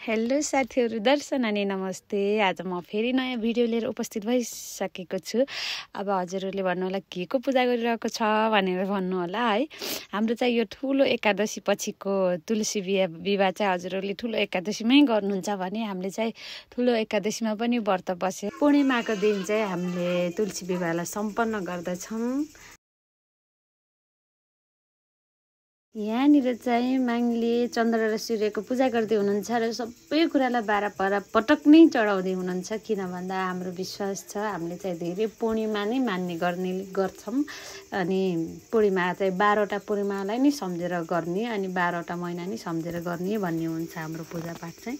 Hello साथीहरु, दर्शन अनि नमस्ते। आज म फेरि नयाँ भिडियो लिएर उपस्थित भइसकेको छु। अब हजुरहरूले भन्नु होला के को पूजा गरिरहेको छ भनेर भन्नु होला है। हाम्रो चाहिँ यो ठुलो एकादशी पछिको तुलसी विवाह चाहिँ हजुरहरूले ठुलो एकादशीमै गर्नुहुन्छ भने हामीले चाहिँ ठुलो एकादशीमा पनि व्रत बसे पूर्णिमाको दिन चाहिँ हामीले तुलसी विवाहलाई सम्पन्न गर्दछौँ। यहाँनिर चाहिँ माङले चन्द्र र सूर्यको पूजा गर्दै हुनुहुन्छ र सबै कुरालाई बाह्र पटक नै चढाउँदै हुनुहुन्छ। किन भन्दा हाम्रो विश्वास छ हामीले चाहिँ धेरै पूर्णिमा नै मान्ने गर्छौँ अनि पूर्णिमा चाहिँ 12वटा पूर्णिमालाई नै सम्झेर गर्ने अनि 12वटा महिना नै सम्झेर गर्ने भन्ने हुन्छ हाम्रो पूजापाठ चाहिँ।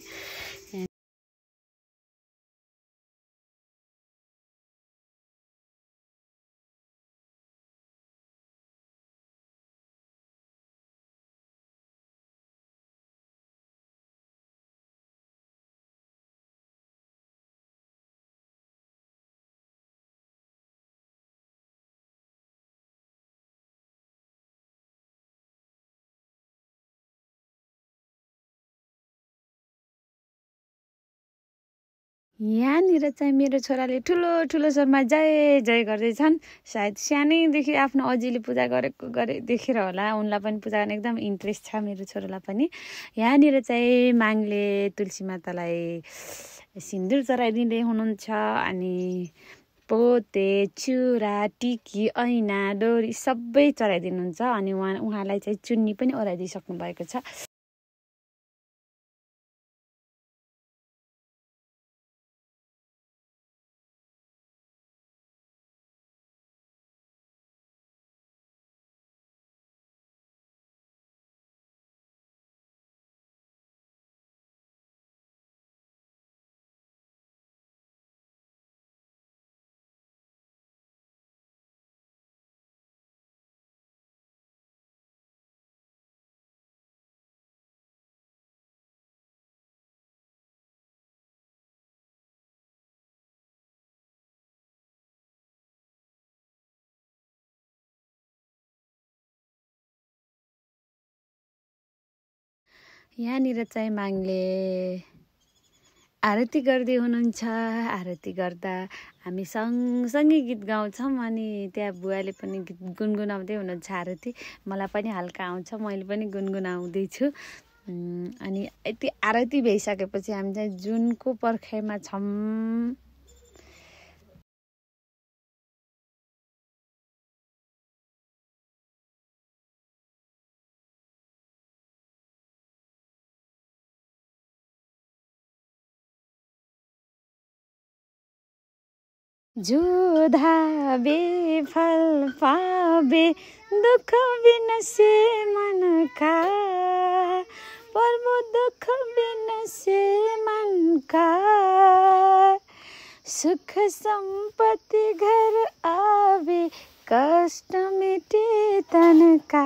यहाँनिर चाहिँ मेरो छोराले ठुलो ठुलो स्वरमा जय जय गर्दैछन्। सायद सानैदेखि आफ्नो अजीले पूजा गरे देखेर होला उनलाई पनि पूजा गर्ने एकदम इन्ट्रेस्ट छ मेरो छोरालाई पनि। यहाँनिर चाहिँ माङले तुलसी मातालाई सिन्दुर चढाइदिँदै हुनुहुन्छ अनि पोते चुरा टिकी ऐना डोरी सबै चढाइदिनुहुन्छ अनि उहाँलाई चाहिँ चुन्नी पनि ओराइदिइसक्नु भएको छ। यहाँनिर चाहिँ माङले आरती गर्दै हुनुहुन्छ। आरती गर्दा हामी सँगसँगै गीत गाउँछौँ अनि त्यहाँ बुवाले पनि गीत गुनगुनाउँदै हुनुहुन्छ आरती। मलाई पनि हल्का आउँछ, मैले पनि गुनगुनाउँदैछु। अनि यति आरती भइसकेपछि हामी चाहिँ जुनको पर्खाइमा छौँ। जोधा बेफल पावे दुख बिनसे मन का, प्रभु दुख बिनसे मन का, सुख सम्पत्ति घर आवे कष्ट मेटे तन का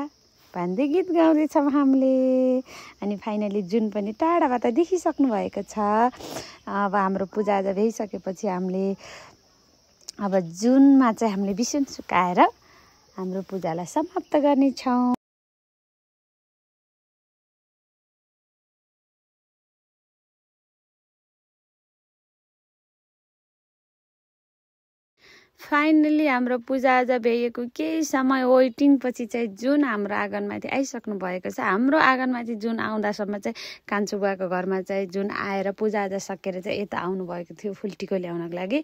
भन्दै गीत गाउँदैछौँ हामीले। अनि फाइनली जुन पनि टाढाबाट देखिसक्नु भएको छ। अब हाम्रो पूजा आज भइसकेपछि हामीले अब जुनमा चाहिँ हामीले बिसुन सुकाएर हाम्रो पूजालाई समाप्त गर्नेछौँ। फाइनली हाम्रो पूजा आज भइएको केही समय वेटिङ पछि चाहिँ जुन हाम्रो आँगनमाथि आइसक्नु भएको छ। हाम्रो आँगनमाथि जुन आउँदासम्म चाहिँ कान्छो बुवाको घरमा चाहिँ जुन आएर पूजा आज सकेर चाहिँ यता आउनु भएको थियो फुलटिको ल्याउनको लागि।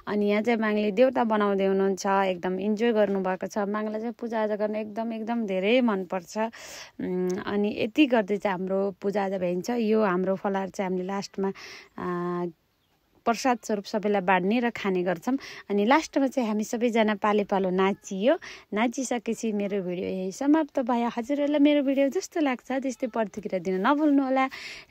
अनि यहाँ चाहिँ माङले देउता बनाउँदै हुनुहुन्छ, एकदम इन्जोय गर्नुभएको छ। माङलाई चाहिँ पूजा आज गर्न एकदम धेरै मनपर्छ। अनि यति गर्दै चाहिँ हाम्रो पूजा आज भइन्छ। यो हाम्रो फलाहार चाहिँ हामीले लास्टमा प्रसाद स्वरूप सबैलाई बाँड्ने र खाने गर्छौँ। अनि लास्टमा चाहिँ हामी सबैजना पालो नाचियो। नाचिसकेपछि मेरो भिडियो यही समाप्त भयो। हजुरहरूलाई मेरो भिडियो जस्तो लाग्छ त्यस्तै प्रतिक्रिया दिन नभुल्नु होला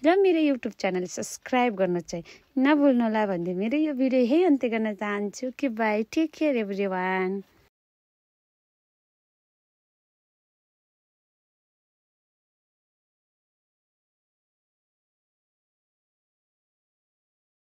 र मेरो युट्युब च्यानल सब्सक्राइब गर्न चाहिँ नभुल्नु होला भन्दै मेरो यो भिडियो यही अन्त्य गर्न चाहन्छु कि बाई, टेक केयर एभ्रिवान।